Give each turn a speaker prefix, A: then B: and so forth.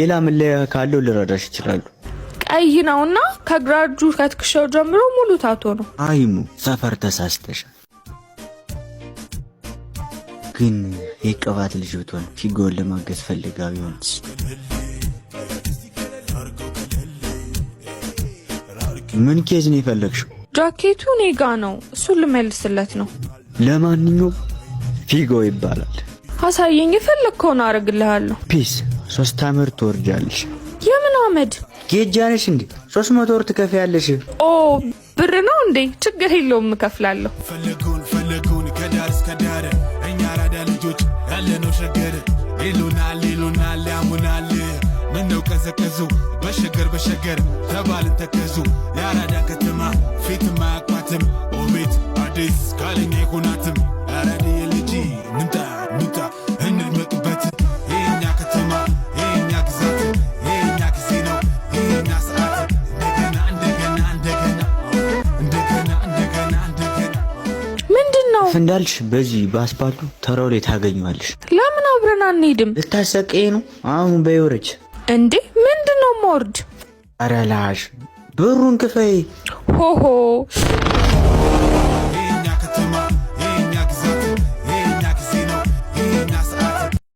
A: ሌላ መለያ ካለው ልረዳሽ ይችላሉ።
B: ቀይ ነውና ከግራ እጁ ከትከሻው ጀምሮ ሙሉ tattoo ነው።
A: አይሙ ሰፈር ተሳስተሻል። ግን የቅባት ልጅ ብትሆን ፊጎን ለማገዝ ፈልጋ ቢሆንስ? ምን case ነው የፈለግሽው?
B: ጃኬቱ እኔ ጋ ነው፣ እሱን ልመልስለት ነው።
A: ለማንኛውም ፊጎ ይባላል።
B: አሳየኝ፣ የፈለግከውን አደርግልሃለሁ።
A: Peace 3 አመት ትወርጃለሽ።
B: የምን አመድ?
A: ጌጃ ነሽ እንዴ? 300 ወር ትከፍያለሽ።
B: ኦ ብር ነው እንዴ? ችግር የለውም እከፍላለሁ።
C: ፈለጉን ፈለጉን ከዳር እስከ ዳር፣ እኛ አራዳ ልጆች ያለነው ሸገር። ይሉናል ይሉናል ያሙናል፣ ምነው ቀዘቀዙ? በሸገር በሸገር ተባልን ተከዙ። የአራዳ ከተማ ፊትም አያቋትም፣ ኦቤት አዲስ ካለኛ አይሆናትም። አራዳ የልጅ ንምጣ ንምጣ እንድመቅበት። የኛ ከተማ የኛ ግዛት የኛ ጊዜ ነው የኛ ሰዓት። እንደገና እንደገና እንደገና እንደገና እንደገና እንደገና።
B: ምንድን ነው?
A: እንዳልሽ በዚህ በአስፓልቱ ተራው ላይ ታገኘዋለሽ።
B: ለምን አብረን አንሄድም?
A: ልታሰቀኝ ነው አሁን? በይወረች።
B: እንዴ ምንድን ነው መወርድ?
A: ኧረ ላሽ ብሩን ክፈይ።
B: ሆሆ።